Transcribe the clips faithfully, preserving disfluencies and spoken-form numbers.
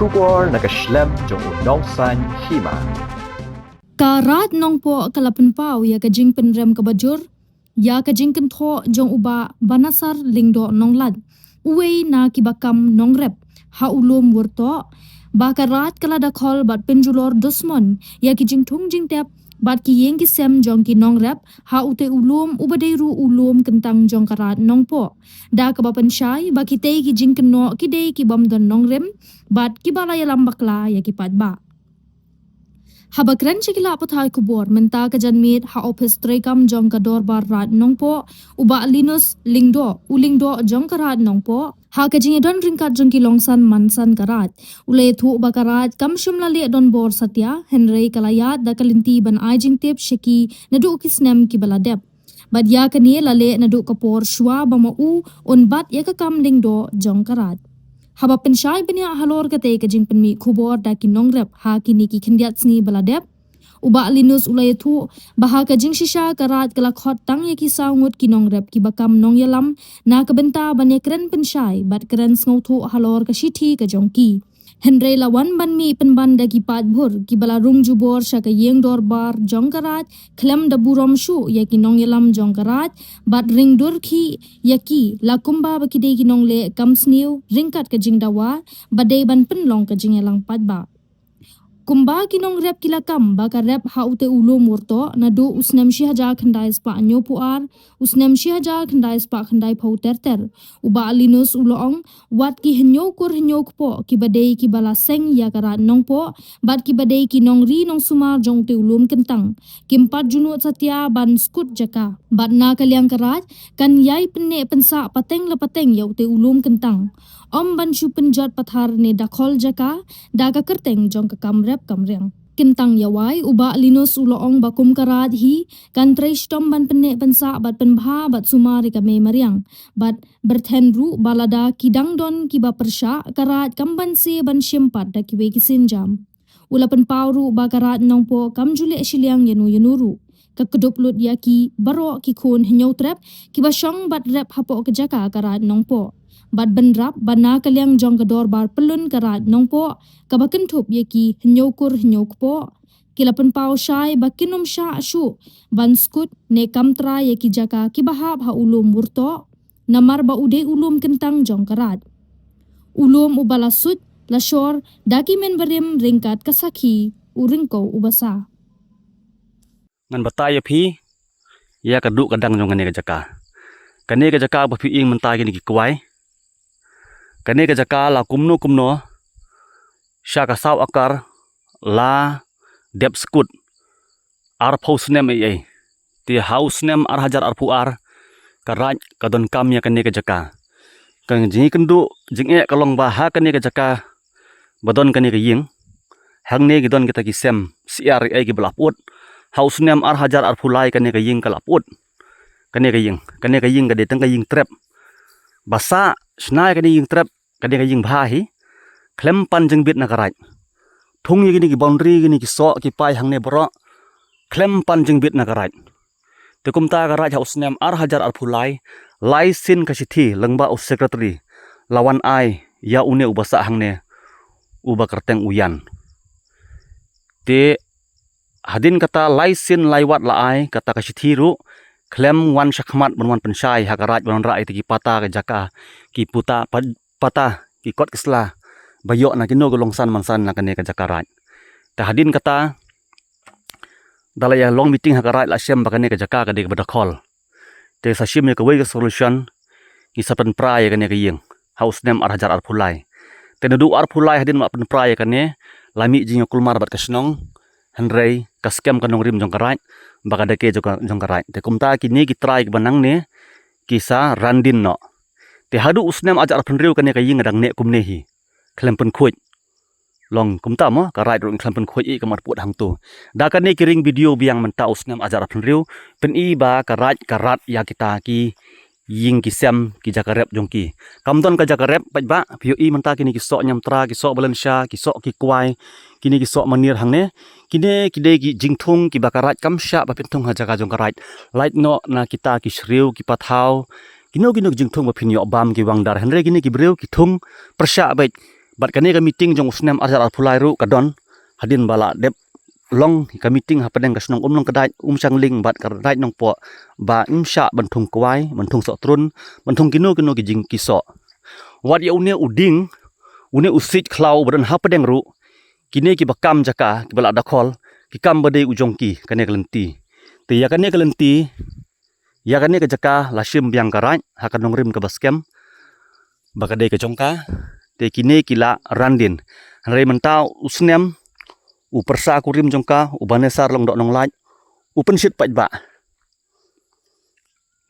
Khubor na ka shlem jong u Nongsaiñ Hima. Ka Raid Nongpoh ka la pynpaw ïa ka jingpynrem kaba jur ïa ka jingkynthoh jong u Bah Banasar Lyngdoh Nonglait, uwei na kiba kam nongrep ha u lum Wurtoh, ba ka Raid ka la dakhol bad pynjulor dusmon ïa ki jingthung jingtep bad ki ïing ki sem jong ki nongrep ha utei u lum uba dei ruh u lum kyntang jong ka Raid Nongpoh, da kaba pynshai ba kitei ki jingkynnoh ki dei ki bym don nongrim bad kiba la ïalam bakla ïa ki paidbah. Haba kren sha ki lad pathai khubor mynta ka janmiet ha ophis treikam jong ka Dorbar Raid Nongpoh, u Bah Linus Lyngdoh, u Lyngdoh jong ka Raid Nongpoh, ha ka jingïadon ryngkat jong ki longsan mansan ka Raid, u la ïathuh ba ka Raid kam shym la leh donbor satia, hynrei ka la ïaid da ka lynti ban ai jingtip sha ki naduh ki snem kiba la dep. Bad ïa kane la leh naduh ka por shuwa ba ma u un bat ïa ka kam lyngdoh jong ka Raid. Haba pynshai bniah halor katei ka jingpynmih khubor da ki nongrep ha kine ki khyndiat sngi ba la dep, u Bah Linus u la ïathuh ba ha ka jingshisha ka Raid ka la khot tang ïa ki saw ngut ki nongrep kiba kam nongïalam na ka bynta ban ïakren pynshai bad kren sngewthuh halor ka shithi ka jong ki. Hynrei la wan ban mih pynban da ki paidbhur kiba la rung jubor sha ka ïing dorbar jong ka Raid khlem da burom shuh ïa ki nongïalam jong ka Raid bad ring dur khih ïa ki la kumba ba ki dei ki nongleh kam sniew ryngkat ka jingdawa ba dei ban pynlong ka jingïalang paidbah. Kumba ki nongrep ki la kam ba ka rep ha utei u lum Wurtoh naduh u snem shi hajar khyndai spah hynñiew phew ar, u snem shi hajar khyndai spah khyndai phew ter ter, u Bah Linus u la ong, wat ki hynñiew kur hynñiew kpoh kiba dei kiba la seng ïa ka Raid Nongpoh bad kiba dei ki nongri nongsumar jong utei u lum kyntang kim pat ju nud satia ban skut jaka. Bad na ka liang ka Raid kan ïai pynneh pynsah pateng la pateng ïa utei u lum kyntang, ym ban shu pynjot pathar ne dakhol jaka da ka kyrteng jong ka kam rep kam riang. Kyntang ïa wai, u Bah Linus u la ong ba kum ka Raid hi kan trei shitom ban pynneh pynsah bad pynbha bad sumar ïa ka mei mariang bad byrthen ruh ba lada ki dang don kiba pyrshah, ka Raid kam banse ban shim pat da kiwei ki sienjam. U la pynpaw ruh ba ka Raid Nongpoh kam ju leh shiliang ïano ïano ruh, ka kdup lut ïa ki baroh ki khun Hynñiewtrep kiba shong bad rep hapoh ka jaka ka Raid Nongpoh. Bad bynrap ba na ka liang jong ka dorbar pyllun ka Raid Nongpoh kaba kynthup ïa ki hynñiew kur hynñiew kpoh, ki la pynpaw shai ba kin ym shah shuh ban skut ne kam trai ïa ki jaka kiba hap ha u lum Wurtoh, namar ba u dei u lum kyntang jong ka Raid. U lum uba la suit la shor da ki mynbarim ryngkat ka sakhi u Ryngkew u Basa. Ngan batai ïa phi ïa ka duh ka dang jong kane ka jaka. Kane ka jaka ba phi ïeng mynta kine ki kwai, kane ka jaka la kumno kumno sha ka saw akar la dep skut arphew snem ei ei. Te ha u snem ar hajar arphew ar ka Raid ka donkam ïa kane ka jaka. Ka jingïakynduh jingeh ka long ba ha kane ka jaka ba don kane ka ïing, hangne ki don kita ki sem syiar ei ei kiba la pyut. Ha u snem ar hajar arphew lai kane ka ïing ka la pyut. Kane ka ïing, kane ka ïing ka dei tang ka ïing trep. Ba sah shna ïa kane ïing trep, kane ka ïing bha hi, khlem pan jingbit na ka Raid. Thung ïa kine ki boundary, kine ki soh ki pai hangne baroh khlem pan jingbit na ka Raid. Te kumta ka Raid ha u snem ar hajar arphew lai, lai sien ka shithi lyngba u secretary la wan ai ïa une uba sah hangne, uba kyrteng u Ïan. Te hadien kata lai sien lai wat la ai kata ka shithi ruh, khlem wan shakhmat ban wan pynshai ha ka Raid ban wanrah ïa kita ki pata ka jaka, ki puta pa-, pata, ki kot ki sla ba ïoh na kino ki longsan mansan na kane ka jaka Raid. Te hadien kata da la ïa long meeting ha ka Raid la shem ba kane ka jaka ka dei kaba dakhol. Te sa shim ïa kawei ka solution, ngi sa pynpra ïa kane ka ïing ha u snem ar hajar arphew lai. Te naduh arphew lai hadien ba la pynpra ïa kane, la mih jingïakulmar bad ka shnong, hynrei ka skhem ka nongrim jong ka Raid ba ka dei ka jong ka, jong ka Raid. Te kumta kine ki trai kiba nangne ki sa randin noh. Te haduh u snem ar hajar arphew hynriew kane ka ïing ka dang neh kumne hi, khlem pynkhuid. Long kumta mo, ka Raid ruh ngi khlem pynkhuid ïa ka mar put hangto. Da kane ki ring video biang mynta u snem ar hajar arphew hynriew, pyni ba ka Raid ka rat ïa kita ki ïing ki sem, ki jaka rep jong ki. Kam don ka jaka rep paidbah, phi ïohi mynta kine ki soh ñiamtra, ki soh ba lynsha, ki soh ki kwai, kine ki soh maniar hangne. Kine ki dei ki jingthung kiba ka Raid kam shah ba phin thung ha jaka jong ka Raid. Lait noh na kita ki shriew, ki pathaw, kino kino ki jingthung ba phin ïoh bam ki wang dar. Hynrei kine ki briew ki thung pyrshah beit Bad kane ka meeting jong u snem arhajar arphew lai ruh ka don hadien ba la dep long ka meeting hapdeng ka shnong Umlangkdait, Umshangling bad ka Raid Nongpoh ba im shah ban thung kwai, ban thung sohtrun, ban thung kino kino ki jing ki soh. Wat ïa une u dieng, une u siej khlaw ba don hapdeng ruh, kine kiba kam jaka, kiba la dakhol, ki kam ba dei u jong ki, kane ka lynti. Te ïa kane ka lynti, ïa kane ka jaka la shim biang ka Raid ha ka nongrim kaba skhem ba ka dei ka jong ka. Te kine ki la ran dien. Hynrei mynta u snem, u pyrsa kurim jong ka, u Banesar Lyngdoh Nonglait, u pynshit paidbah.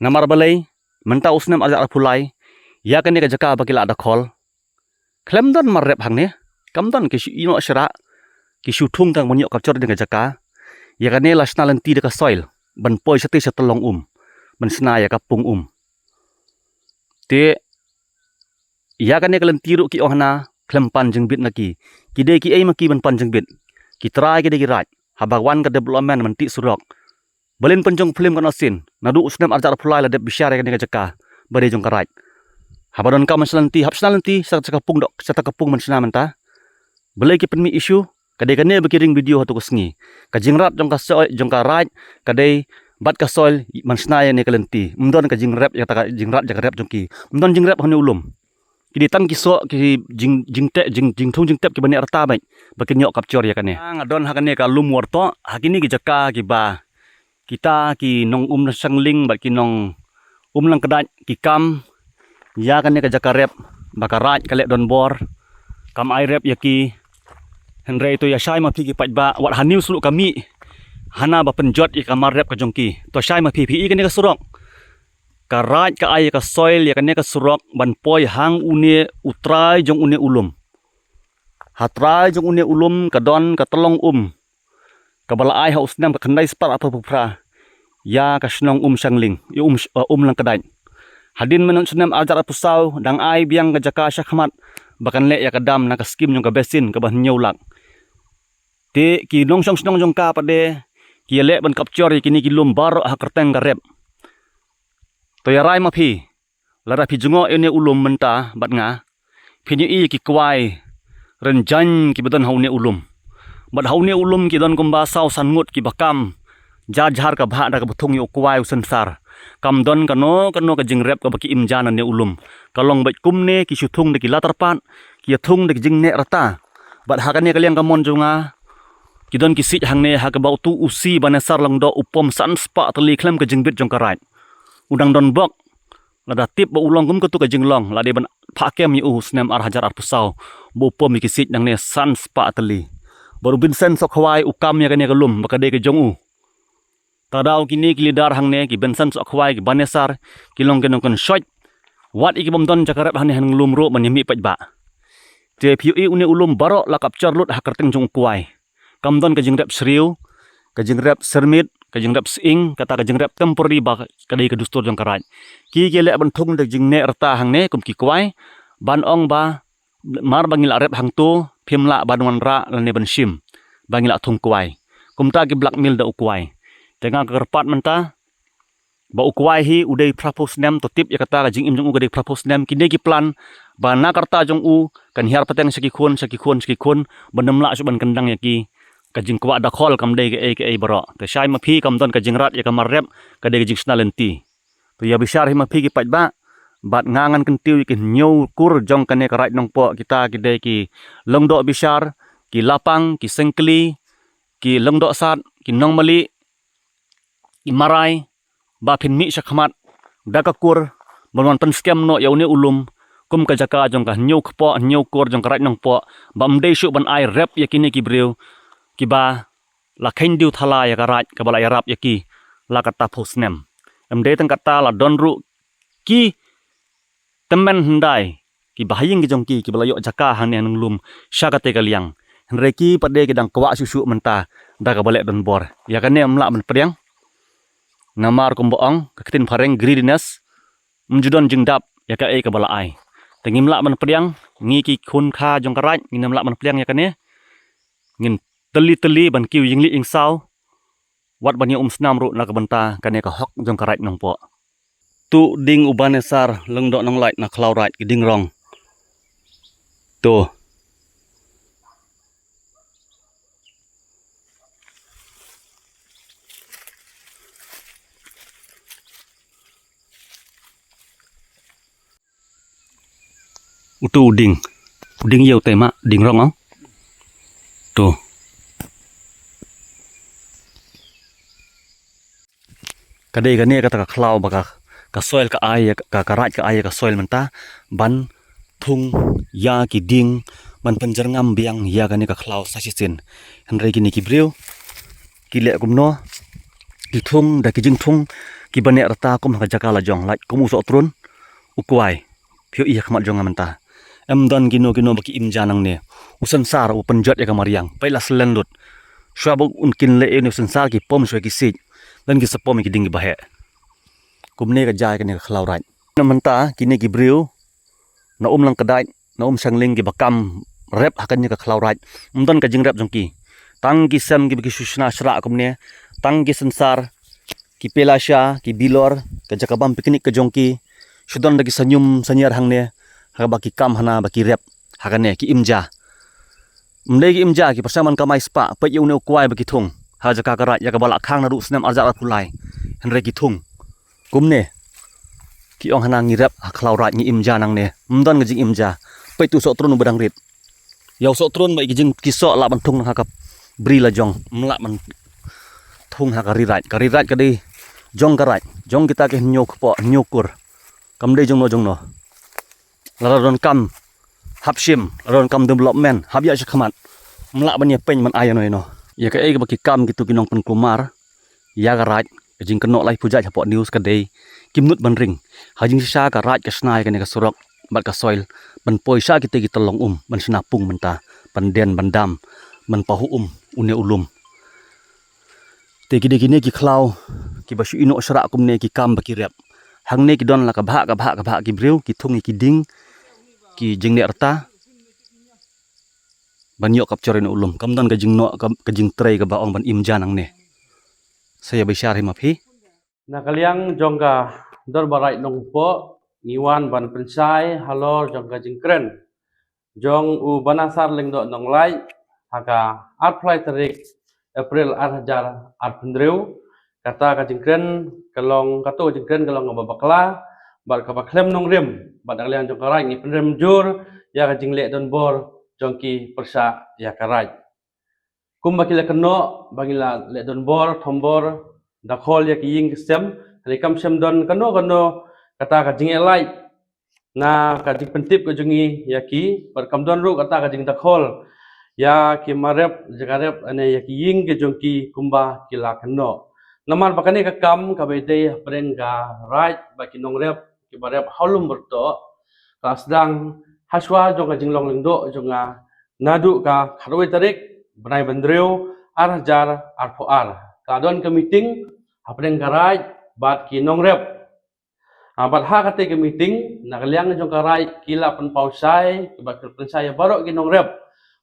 Namar balei, mynta u snem arhajar arphew lai, ïa kane ka jaka ba ki la dakhol, khlem don mar rep hangne, kam don ki shu ïoh shrah, ki shu thung tang ban ïoh kapjor ïa kane ka jaka. Ïa kane la shna lynti da ka soil, ban poi shatei sha tyllong um, ban shna ïa ka pung um. Te, ïa kane ka lynti ruh ki ong hana, khlem pan jingbit na ki. Ki dei kiei ma ki ban pan jingbit? Ki trai ki dei ki Raid. Haba wan ka development ban tih surok, balei pynjong phlim katno sien? Naduh u snem arhajar arphew lai la dep bishar ïa kane ka jaka ba dei jong ka Raid. Haba donkam ban shna lynti, hap shna lynti, shata ka pung doh, shata ka pung ban shna mynta. Balei ki pynmih issue? Ka dei kane ba ki ring video hato ka sngi. Ka jingrat jong ka soil, jong ka Raid, ka dei bad ka soil ban shna ïa kane ka lynti. Ym don ka jingrep ïa kata ka jingrat ïa ka rep jong ki. Ym don jingrep ha une u lum. Ki dei tang ki soh, ki jing, jingtep, jing, jingthung jingtep kiba neh rta beit ba kin ïoh kapjor ïa kane. Nga don ha kane ka lum Wartoh, ha kine ki jaka kiba kita ki nong Umshangling bad ki nong Umlangkdait ki kam ïa kane ka jaka rep ba ka Raid ka leh donbor, kam ai rep ïa ki. Hynrei to ïa shai ma phi ki paidbah, wat ha news ruh ka mih hana ba pynjot ïa ka mar rep ka jong ki. To shai ma phi, phi i kane ka surok. Ka Raid ka ai ïa ka soil ïa kane ka surok ban poi hang une u trai jong une u lum. Ha trai jong une u lum ka don ka tyllong um, kaba la ai ha u snem ka khyndai spah arphew phra ïa ka shnong Umshangling, ïa Um, eh, Umlangkdait. Hadien mynno u snem arhajar arphew saw dang ai biang ka jaka shakhmat ba kan leh ïa ka dam na ka skim jong ka basin kaba hynñiew lak. Te ki nongshong shnong jong ka pat de ki ïaleh ban kapjor ïa kine ki lum baroh ha kyrteng ka rep. To ïa rai ma phi, lada phi jngoh ïa une u lum mynta bad nga, phin ïohi ïa ki kwai rynjang kiba don ha une u lum. Bad ha une u lum ki don kumba saw san ngut kiba kam jar jar ka bhah da kaba thung ïa u kwai u synsar. Kam don kano kano ka jingrep kaba ki im jan ha une u lum. Ka long beit kumne, ki shu thung da ki la tyrpad, ki ïa thung da ki jingneh rta. Bad ha kane ka liang ka mon jong nga, ki don ki siej hangne ha kaba utu u C Banesar Lyngdoh u pom san spah tylli khlem ka jingbit jong ka Raid. U dang don bok, lada tip ba u long kum katu ka jinglong, la dei ban phah kem ïa u snem arhajar arphew saw ba u pom ïa ki siej nangne san spah tylli. Bad u Vincent Sohkhwai u kam ïa kane ka lum ba ka dei ka jong u. Te daw kine ki leader hangne, ki Vincent Sohkhwai, ki Banesar, ki long ki nongkynshoit. Wat ïa ki bym don jaka rep hangne ha nonglum ruh ban ïa mih paidbah. Te phi ïohi une u lum baroh la kapjor lut ha kyrteng jong u kwai. Kam don ka jingrep shriew, ka jingrep syrmit, ka jingrep sying, kata ka jingrep temporary ba ka dei ka dustur jong ka Raid. Ki ki leh ban thung da jingneh rta hangne kum ki kwai, ban ong ba mar ba ngi la rep hangto, phim lah ban wanrah lane ban shim ba ngi la thung kwai. Kumta ki blackmail da u kwai. Te nga kyrpad mynta ba u kwai hi u dei phra phew snem, to tip ïa kata, ka jingim jong u ka dei phra phew snem. Kine ki plan ba na ka rta jong u kan hiar pateng sha ki khun, sha ki khun, sha ki khun, ban ym lah shuh ban kyndang ïa ki. Ka jingkwah dakhol kam dei kaei kaei baroh. Te shai ma phi, kam don ka jingrat ïa ka mar rep, ka dei ka jingshna lynti. To ïa bishar hi ma phi ki paidbah, bad nga ngan kyntiew ïa ki hynñiew kur jong kane ka Raid Nongpoh, kita ki dei ki Lyngdoh Bishar, ki Lapang, ki Sengkli, ki Lyngdoh Sat, ki Nongmali, ki Marai, ba phin mih shakhmat da ka kur ban wan pynskhem noh ïa une u lum kum ka jaka jong ka hynñiew kpoh, hynñiew kur jong ka Raid Nongpoh, ba ym dei shuh ban ai rep ïa kine ki briew kiba la kheiñ diu thala ïa ka Raid kaba la ïarap ïa ki la katta phew snem. Ym dei tang katta, la don ruh ki tymmen hyndai kiba ha ïing ki jong ki kiba la ïoh jaka hangne ha nonglum sha katei ka liang. Hynrei ki pat de ki dang kwah shuh shuh mynta da kaba leh donbor. Ïa kane ym lah ban pdiang. Namar kumba ong ka ktien phareng, greediness, ym ju don jingdap ïa kaei kaba la ai. Te ngim lah ban pdiang, ngi ki khun kha jong ka Raid ngin ym lah ban pdiang ïa kane. Ngin tylli tylli ban kiew ïing lieh ïing saw. Wat ban ïa um snam ruh na ka bynta kane ka hok jong ka Raid Nongpoh. Tu ding u Banesar Lyngdoh Nonglait na Khlawraid ki ding rong. Tu. Utu u ding. U ding ïa u tema, ding rong, oh. Tu. Ka dei kane kata ka khlaw ba ka, ka soil ka ai, ka, ka raid ka ai, ka soil mynta, ban thung ïa ki ding, ban pynjyrngam biang ïa kane ka khlaw sa shisien. Hynrei kine ki briew, ki leh kumno, ki thung, da ki jingthung, ki ban ïa rta kum ha ka jaka la jong, lait kum u sohtrun, u kwai. Phi ïohi ha khmat jong nga mynta. Em don kino kino ba ki im ja nangne. U synsar u pynjot ïa ka mariang. Peit la slen lut. Shuwa ba un kin leh ïa une u synsar ki pom shuwa ki siej. Don ki sa pom ïa ki ding ki ba heh. Kumne ka jia ïa kane ka khlaw raid. Na mynta kine ki briew na Umlang Kdait, na Umshangling ki ba kam rep ha kane ka khlaw raid. Em don ka jingrep jong ki. Tang ki sem ki ba ki shu shna shrah kumne. Tang ki synsar ki pela sha, ki bilor, ka jaka bam picnic ka jong ki, shu don da ki sanyum sanyar hangne, ha kaba ki kam hana ba ki rep, ha kane ki im ja. Em dei ki im ja, ki pyrshang ban kamai spah, peit ïa une u kwai ba ki thung, ha jaka ka raid, ïa kaba la khang naduh snem arhajar arphew lai, hynrei ki thung. Kumne, ki ong hana ngi rep, ha khlaw raid ngi im ja nangne, em don ka jingim ja, peit tu sohtrun u ba dang rit. Ïa u sohtrun ba ki jing ki soh lah ban thung ha ka bri la jong, em lah ban thung ha ka ri raid. Ka ri raid ka dei jong ka raid, jong kita ki hynñiew kpoh, hynñiew kur. Kam dei jongno jongno. Lada donkam hap shim, lada donkam development, hap ïa sha khmat. Em lah ban ïa peiñ ban ai ïano ïano. Ïa kaei kaba ki kam kitu ki nongpynkulmar ïa ka raid, ka jingkynnoh laiphew jait hapoh news ka dei, kim nud ban ring. Ha jingshisha ka raid ka shna ïa kane ka surok, bad ka soil, ban poi sha kita ki tyllong um, ban shna pung mynta, ban den, ban dam, ban pahuh um, une u lum. Te ki dei kine ki khlaw, ki ba shu ïehnoh shrah kumne ki kam ba ki rep. Hangne ki don la ka bhah, ka bhah, ka bhah ki briew, ki thung ïa ki ding, ki jingneh rta. Ban ïoh kapjor ïa une u lum. Kam don ka jingnoh, ka, ka jingtrei kaba ong ban im ja nangne. Sa ïa bishar hi ma phi. Na ka liang jong ka Dorbar Raid Nongpoh, ngi wan ban pynshai halor jong ka jingkren jong u Banasar Lyngdoh Nonglait, ha ka arphew lai tarik April arhajar arphew hynriew. Kata ka jingkren ka long, kato ka jingkren ka long kaba bakla bad kaba khlem nongrim, bad na ka liang jong ka raid ngi pynrem jur ïa ka jingleh donbor jong ki pyrshah ïa ka raid. Kumba ki la kynnoh ba ngi la leh donbor, thombor, dakhol ïa ki ïing ki sem, hynrei kam shym don kano kano kata ka jingeh lait na ka jingpyntip ka jong ngi ïa ki, bad kam don ruh kata ka jingdakhol ïa ki marep, jaka rep, ane ïa ki ïing ki jong ki kumba ki la kynnoh. Namar ba kane ka kam kaba ïadei hapdeng ka raid bad ki nongrep kiba rep ha u lum Byrtoh, ka la sdang hashwa jong ka jinglong lyngdoh jong nga, naduh ka khatwei tarik bnai ba hynriew arhajar arphew ar. Ka la don ka meeting hapdeng ka raid bad ki nongrep. Ah, bad ha katei ka meeting, na ka liang jong ka raid ki la pynpaw shai, kiba ki pynshai ïa baroh ki nongrep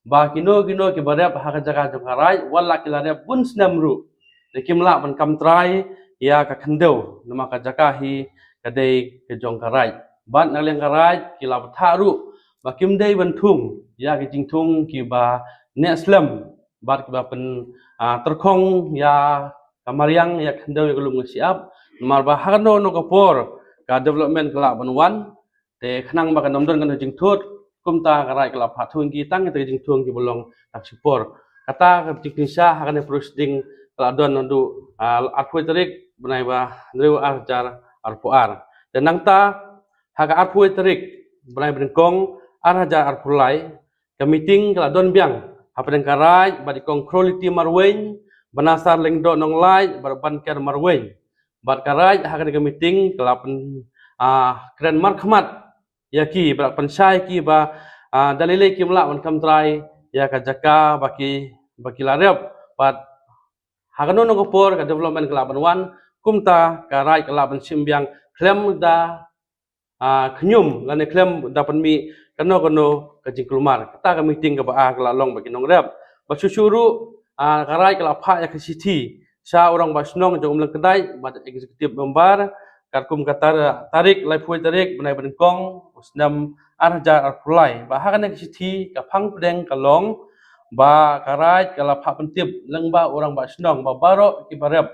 ba kino kino kiba rep ha ka jaka jong ka raid, wat la ki la rep bun snem ruh, te kim lah ban kam trai ïa ka khyndew, namar ka jaka hi ka dei ka jong ka raid. Bad na ka liang ka raid ki la bthah ruh ba kim dei ban thung ïa ki jingthung kiba neh slem bad kiba pyn, ah, tyrkhong ïa ka mariang, ïa ka khyndew, ïa ka lum ka shyiap. Namar ba ha kano kano ka por ka development ka lah ban wan, te khnang ba kan ym don kano jingthut, kumta ka raid ka la phah thung ki tang kita ki jingthung kiba long tang shipor. Kata ka jingpynsah ha kane ka proceeding ka la don naduh, ah, arphew tarik bnai ba hynriew arhajar arphew ar. Te nangta ha ka arphew tarik bnai ba nyngkong arhajar arphew lai, ka meeting ka la don biang hapdeng ka raid bad i Kong Khroliti Marwein, Banasar Lyngdoh Nonglait bad Banker Marwein. Bad ka raid ha kane ka meeting ka la pyn, ah, kren markhmat ïa ki, bad pynshai ki ba, ah, da lei lei kim lah ban kam trai ïa ka jaka ba ki, ba ki la rep. Bad ha kano kano ka por ka development ka lah ban wan, kumta ka raid ka lah ban shim biang khlem da, ah, khñium lane khlem da pynmih kano kano ka jingkulmar. Kata ka meeting kaba ar ka la long bad ki nongrep. Bad shuh shuh ruh, ah, ka raid ka la phah ïa ka shithi sha u Rangbah Shnong jong Umlang Kdait bad executive member, katkum ka tar-, tarik laiphew tarik bnai ba nyngkong u snem arhajar arphew lai. Bad ha kane ka shithi ka phang pdeng ka long ba ka raid ka la phah pyntip lyngba u Rangbah Shnong ba baroh kiba rep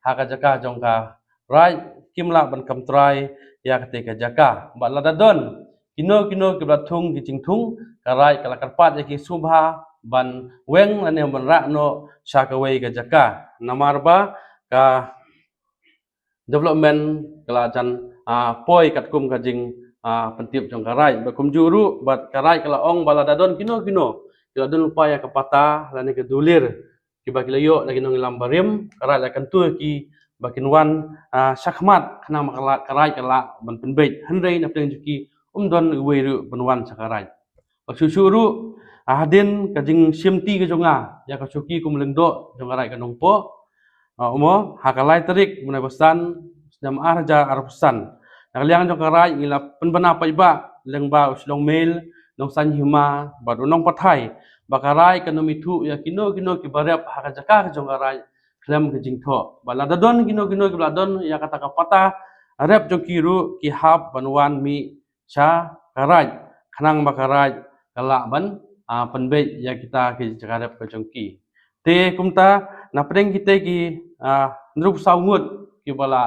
ha ka jaka jong ka raid kim lah ban kam trai ïa katei ka jaka. Bad lada don kino kino kiba la thung ki jingthung, ka Raid ka la kyrpad ïa ki sngewbha ban weng lane ban rah noh sha kawei ka jaka. Namar ba ka development ka la jan, ah, poi katkum ka jing, ah, pyntip jong ka Raid. Bad kumjuh ruh, bad ka Raid ka la ong ba lada don kino kino ki la don lypa ïa ka pata lane ka dulir kiba ki la ïoh na ki nongïalam barim, ka Raid la kyntu ïa ki ba kin wan, ah, shakhmat khnang ba ka la, ka Raid ka lah ban pynbeit. Hynrei na pdeng jong ki um don uwei ruh ban wan sha ka Raid. Bad shuh shuh ruh, ah, hadien ka jingshimti ka jong nga ïa ka shuki kum lyngdoh jong ka Raid ka Nongpoh, ah, mo, ha ka lai tarik u bnai ba san, snem ar hajar arphew san, na ka liang jong ka Raid ngi la pynbna paidbah lyngba u Shillong Mail, Nongsaiñ Hima bad u Nongpathai, ba ka Raid kan ym ithuh ïa kino kino kiba rep ha ka jaka ka jong ka Raid khlem ka jingthoh. Bad lada don kino kino kiba la don ïa kata ka pata rep jong ki ruh, ki hap ban wan mih sha ka Raid khnang ba ka Raid ka lah ban, ah, pynbeit ïa kita ki jaka rep ka jong ki. Te kumta na pdeng kita ki, ah, hynriewphew saw ngut kiba la,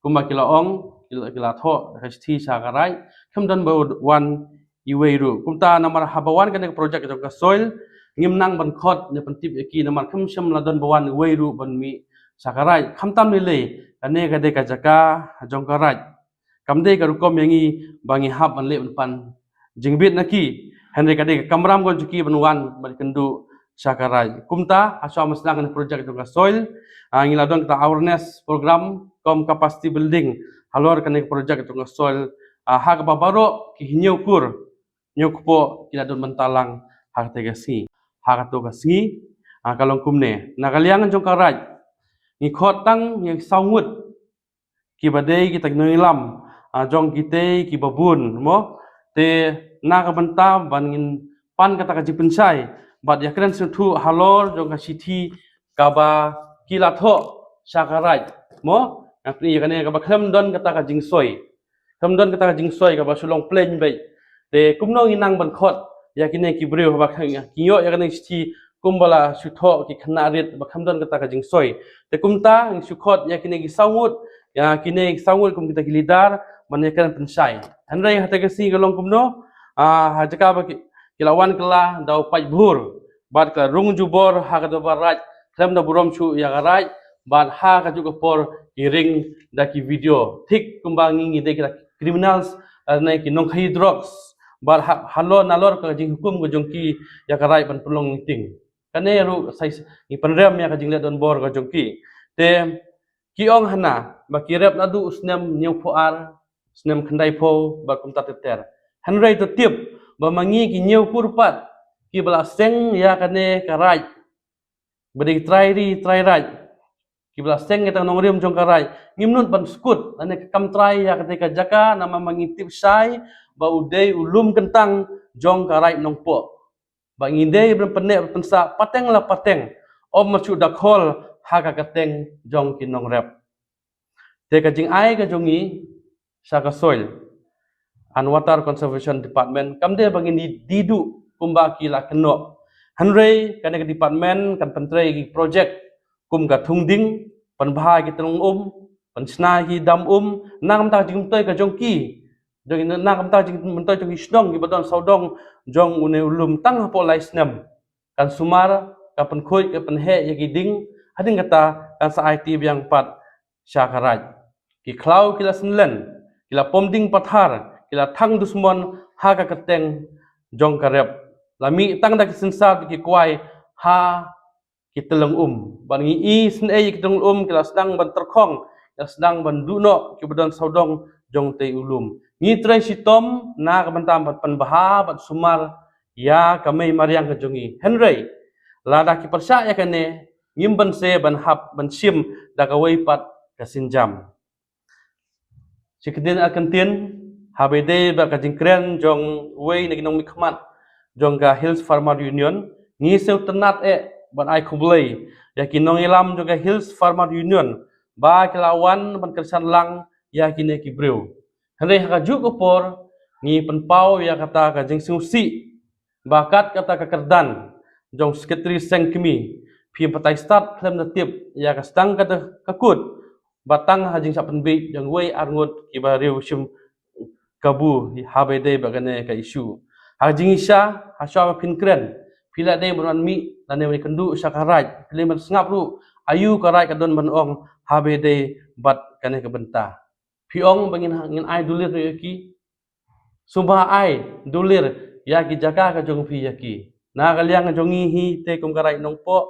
kumba ki la ong, ki la, ki la thoh ka shithi sha ka Raid, kam don ba wan iwei ruh. Kumta namar haba wan kane ka project jong ka soil, ngim nang ban khot ne pyntip ïa ki namar kam shym la don ba wan iwei ruh ban mih sha ka Raid. Khamtam lei lei, kane ka dei ka jaka jong ka Raid. Kam dei ka rukom ïa ngi ba ngi hap ban leh ban pan jingbit na ki. Hynrei ka dei ka kamram ka jong ki ban wan ban kynduh sha ka Raid. Kumta ha shuwa ban sdang kane ka project jong ka soil, ah, ngi la don kata awareness program cum capacity building halor kane ka project jong ka soil, ah, ha kaba baroh ki hynñiew kur hynñiew kpoh ki la don bynta lang ha kata ka sngi. Ha kato ka sngi, ah, ka long kumne. Na ka liang jong ka Raid, ngi khot tang ïa ki saw ngut kiba dei kita ki nongïalam, ah, jong kita kiba bun, mo. Te na ka bynta ban ngin pan kata ka jingpynshai bad ïakren sngewthuh halor jong ka shithi kaba ki la thoh sha ka Raid, mo. Nga pyni ïa kane kaba khlem don kata ka jingsoi. Khlem don kata ka jingsoi kaba shu long plain beit. Te kumno ngi nang ban khot ïa kine ki briew haba ki ïoh ïa kane ka shithi kumba la shu thoh ki khynnah rit ba khlem don kata ka jingsoi. Te kumta ngi shu khot ïa kine ki saw ngut, ïa kine ki saw ngut kum kita ki leader ban ïakren pynshai. Hynrei ha kata ka sngi ka long kumno, ah, ha jaka ba ki, ki la wan kylla da u paidbah bad ka rung jubor ha ka dorbar Raid khlem da burom shuh ïa ka Raid, bad ha kajuh ka por ki ring da ki video thik kumba ngi, ngi dei kita criminals, ah, ne ki nongkhaïi drugs, bad ha, halor nalor ka jinghukum ka jong ki ïa ka Raid ban pynlong meeting. Kane ruh sa ngi pynrem ïa ka jingleh donbor ka jong ki. Te ki ong hana ba ki rep naduh u snem hynñiewphew ar, snem khyndaiphew bad kumta ter ter. Hynrei to tip ba ma ngi ki hynñiew kur pat kiba la seng ïa kane ka Raid, ba dei ki trai ri trai Raid, kiba la seng ïa ka nongrim jong ka Raid, ngim nud ban skud lane ka kam trai ïa kane ka jaka namar ma ngi tip shai ba u dei u lum kyntang jong ka Raid Nongpoh. Ba ngi dei ban pynneh ban pynsah pateng la pateng, ym ma shu da khol ha ka kyrteng jong ki nongrep. Te ka jingai ka jong ngi sha ka Soil and Water Conservation Department kam dei ba ngin die duh kumba ki la kynnoh. Hynrei kane ka department kan pyntrei ki project kum ka thung ding, pynbha ki tyllong um, pynshna ki dam um, na ka bynta ka jingmyntoi ka jong ki, jong, na ka bynta ka jingmyntoi jong ki shnong kiba don sawdong jong une u lum tang hapoh lai snem. Kan sumar, kan pynkhuid, kan pynheh ïa ki ding, hadien kata kan sa aiti biang pat sha ka Raid. Ki khlaw ki la synlen, ki la pom ding pathar, ki la thang dusmon ha ka kyrteng jong ka rep. La mih tang da ki synsar bad ki kwai ha ki tyllong um. Bad ngi isynei ïa ki tyllong um ki la sdang ban tyrkhong, ki la sdang ban duh noh kiba don sawdong jong utei u lum. Ngi trei shitom na ka bynta ban pynbha bad sumar ïa ka mei mariang ka jong ngi. Hynrei lada ki pyrshah ïa kane, ngim banse ban hap ban shim da kawei pat ka sienjam. Shi kyntien ar kyntien, haba ïadei bad ka jingkren jong uwei na ki nongmihkhmat jong ka Hills Farmer Union, ngi sngewtynnat eh bad ai khublei ïa ki nongïalam jong ka Hills Farmer Union ba ki la wan ban kyrshan lang ïa kine ki briew. Hynrei ha kajuh ka por ngi pynpaw ïa kata ka jingsngewsih ba kat kata ka kyrdan jong Secretary Seng Kmie, phi batai stad khlem da tip ïa ka sdang kata ka kut, ba tang ha jingshah pynbiej jong wei ar ngut kiba riew shim kabu haba ïadei bad kane ka issue. Ha ka jingshisha, hashwa ba phin kren, phi la dei ban wan mih lane wan ïakynduh sha ka Raid, phi la dei ban sngap ruh aïu ka Raid ka don ban ong haba ïadei bad kane ka bynta. Phi ong ba ngin, ngin ai dulir ïa ki, sngewbha ai dulir ïa ki jaka ka jong phi ïa ki. Na ka liang jong ngi hi te kum ka Raid Nongpoh,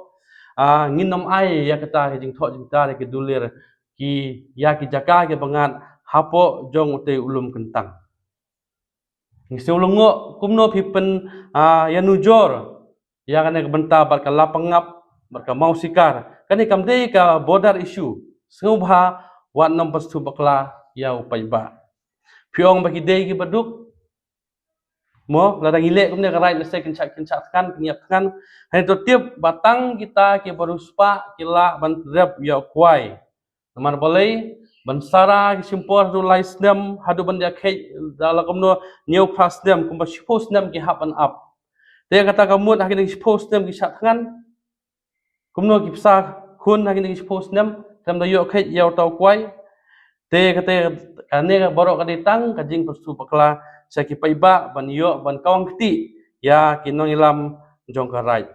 ah, ngin ym ai ïa kata ka jingthoh jingtar ïa ki dulir ki ïa ki jaka kiba ngat hapoh jong utei u lum kyntang. Ngi sngewlyngngoh kumno phi pyn, ah, ïanujor ïa kane ka bynta bad ka Lapangap bad ka Mawsikar. Kane kam dei ka border issue. Sngewbha wat nym pynsngewbakla ïa u paidbah. Phi ong ba ki dei kiba duk. Mo, lada ngi leh kumne ka Raid lehse kin shah, kin shah thngan, kin ïap thngan. Hangne to tip ba tang kita kiba riewspah ki lah ban rep ïa u kwai. Namar balei, ban sara ki shim por haduh lai snem, haduh ban ïa kheit da la kumno hynñiew phra snem, kumba shiphew snem ki hap ban ap. Te kata ka mut ha kine ki shiphew snem ki shah thngan. Kumno ki pisa khun ha kine ki shiphew snem, khlem da ïoh kheit ïa uta u kwai. Te kata kane ka baroh ka dei tang ka jingpynshai bakla sha ki paidbah ban ïoh ban kawang kti ïa ki nongïalam jong ka Raid.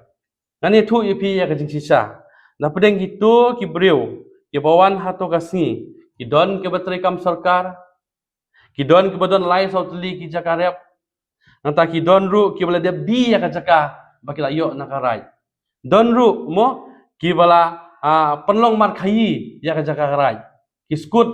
Ngan ïathuh ïa phi ïa ka jingshisha. Na pdeng kito ki briew kiba wan ha to ka sngi, ki don kiba trei kam sorkar, ki don kiba don lai saw tylli ki jaka rep. Nangta ki don ruh kiba la dep die ïa ka jaka ba ki la ïoh na ka Raid. Don ruh mo kiba la, ah, pynlong markhaïi ïa ka jaka Raid. Ki skud,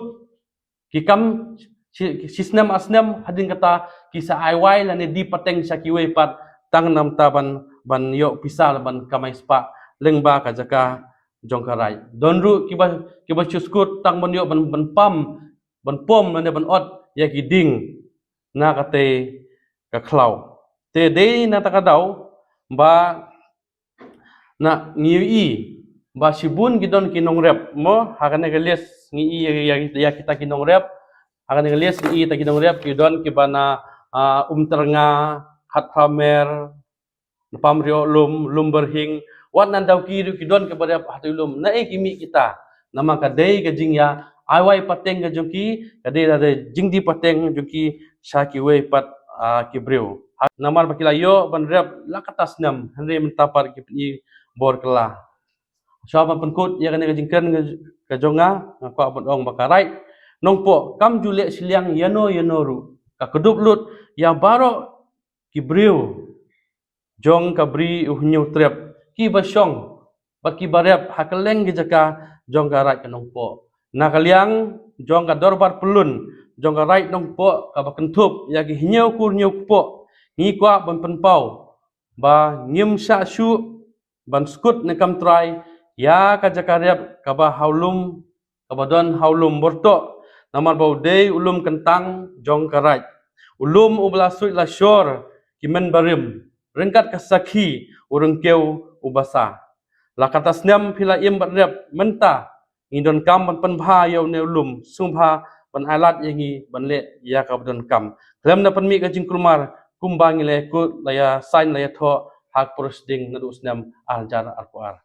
ki kam shi, shi snem ar snem, hadien kata ki sa ai wai lane die pateng sha kiwei pat tang namar ban, ban ïoh pisa lane ban kamai spah lyngba ka jaka jong ka Raid. Don ruh kiba, kiba shu skud tang ban ïoh ban, ban pam, ban pom lane ban ot ïa ki dieng na katei ka khlaw. Te dei na kata ka daw ba na ngi ïohi ba shibun ki don ki nongrep mo, ha kane ka list ngi ïohi ïa, ïa, ïa kita ki nongrep. Ha kane ka list ngi ïohi kita ki nongrep, ki don kiba na, ah, Umtyrnga, Khatphra Mer, Pamriew Lum, Lumbyrhing, wat na Dawki ruh ki don kiba rep ha utei u lum. Naei ki mih kita? Namar ka dei ka jingïa ai wai pateng ka jong ki, ka dei, ka dei jingdie pateng jong ki sha kiwei pat, ah, ki briew. Ha, namar ba ki la ïoh ban rep la katta snem, hynrei mynta pat ki pyni bor kylla. Shuwa ban pynkut ïa kane ka jingkren ka, ka jong nga, nga kwah ban ong ba ka Raid Nongpoh kam ju leh shiliang ïano ïano ruh. Ka kdup lut ïa baroh ki briew jong ka Bri U Hynñiewtrep kiba shong bad kiba rep ha kylleng ki jaka jong ka Raid ka Nongpoh. Na ka liang jong ka dorbar pyllun jong ka Raid Nongpoh kaba kynthup ïa ki hynñiew kur hynñiew kpoh, ngi kwah ban pynpaw ba ngim shah shuh ban skud ne kam trai ïa ka jaka rep kaba ha u lum, kaba don ha u lum Bortoh, namar ba u dei u lum kyntang jong ka Raid. U lum uba la suid la shor ki mynbarim ryngkat ka sakhi u ryngkew u basa. La katta snem phi la im bad rep, mynta ngi donkam ban pynbha ïa une u lum, sngewbha ban ai lad ïa ngi ban leh ïa kaba donkam. Khlem da pynmih ka jingkulmar kumba ngi la ïakut, la ïasain, la ïathoh ha ka por shading naduh u snem ar hajar arphew ar.